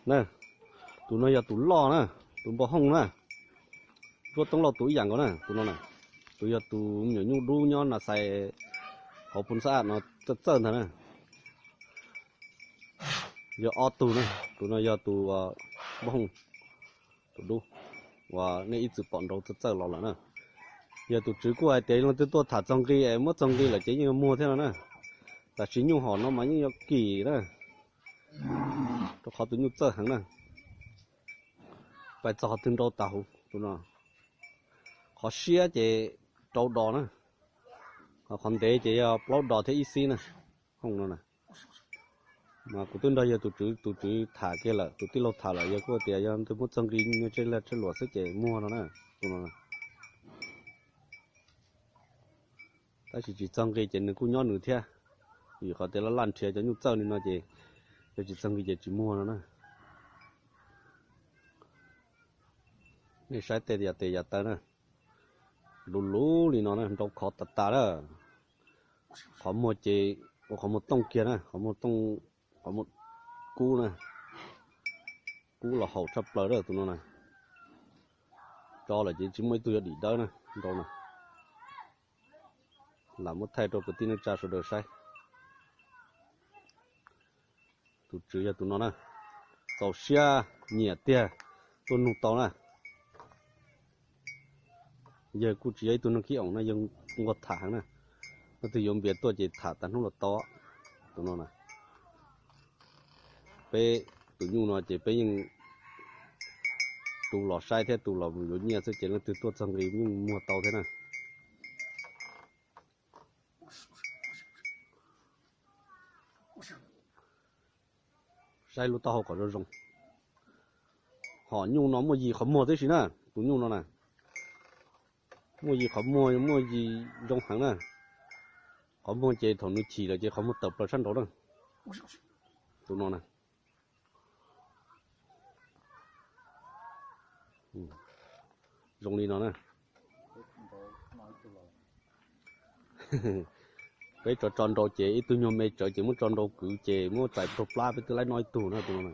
Na, tus no yog tus loj na, tus npau hooj na. Ntsuab toob loj tus ib yam nkaus na, tus no na. Tus yog tus me nyuam nyuj dub nyob na xais hauv pun xab no txawj txawj ntag na. Yog ob tug na, tus no yog tus npau hooj, tus dub uas nej ib txwm pom nraud txawj txawj los lawm na. Yog tus tswv kuj hais tias leej twg tuaj tham txog nqi es muab txog nqi lawm ces yeej yuav muag thiab no na. Tab sis nyuj hom no mas yeej yuav kim na, rau qhov tus nyuj txawj heev na. Pais txog qhov twg nrau tas huv tus no. Qhov siab ces rau dos na, ho qhov ntev ces yog plaub dos thiab ib xib na. Hooj no na, mas kuv twb nrog yog tus tswv, tus tswv tham kiag lawm, tus tij laug tham lawm, yog kuj tias yog leej twg muab txog nqi nyiaj tsej lag tsej luam xwb ces muag no na, tus no na. Tab sis tsis txog nqi ces nws kuj nyob nws thiab, vim qhov tias laj laj nrhiav cov nyuj txawj li no ces yog tsis txog nqi ces tsis muag no na. Nej saib tej yam tes yam taw na, luv luv li no na, nrau khov tas tas na. Qhov muag ces ua qhov muag tooj kiag na, qhov muag tooj, qhov muag kub na, kub los haum tshaj plaws na tus no na. Tso lawm ces tsis muaj ib tug yog dim dawb na, nrau na. Lam muab thaij rau kwv tij neej tsa sawv daws saib. Tus tswv yog tus no na, txaus siab nyiam tiag, tuaj nug tau na. Yawg kuj tsis yog ib tug neeg khib oom na, yawg nquag tham heev na. Leej twg yuav npias tuaj ces tham tas hnub los tau. Tus no na, peb tus nyuj no ces peb yeej tus los saib thiab tus los yuav nyiaj xwb ces leej twg tuaj txog nqi yeej muag tau thiab na. Saib lub taub hau kom zoo zoo. Hom nyuj no muaj yim qhov muag tib si na, tus nyuj no na. Muaj yim qhov muag, muaj yim zoo heev na. Qhov muag ces thaum nws chim lawm ces qhov muag tawm plaws sab nraud na. Tus no na. Zoo li no na. Peb tso tso nrau ces ib tug nyuag me tsawv ces muab tso nrau kwv ces muab txais plhuav plab peb twb laib noj ib tug na tus no na.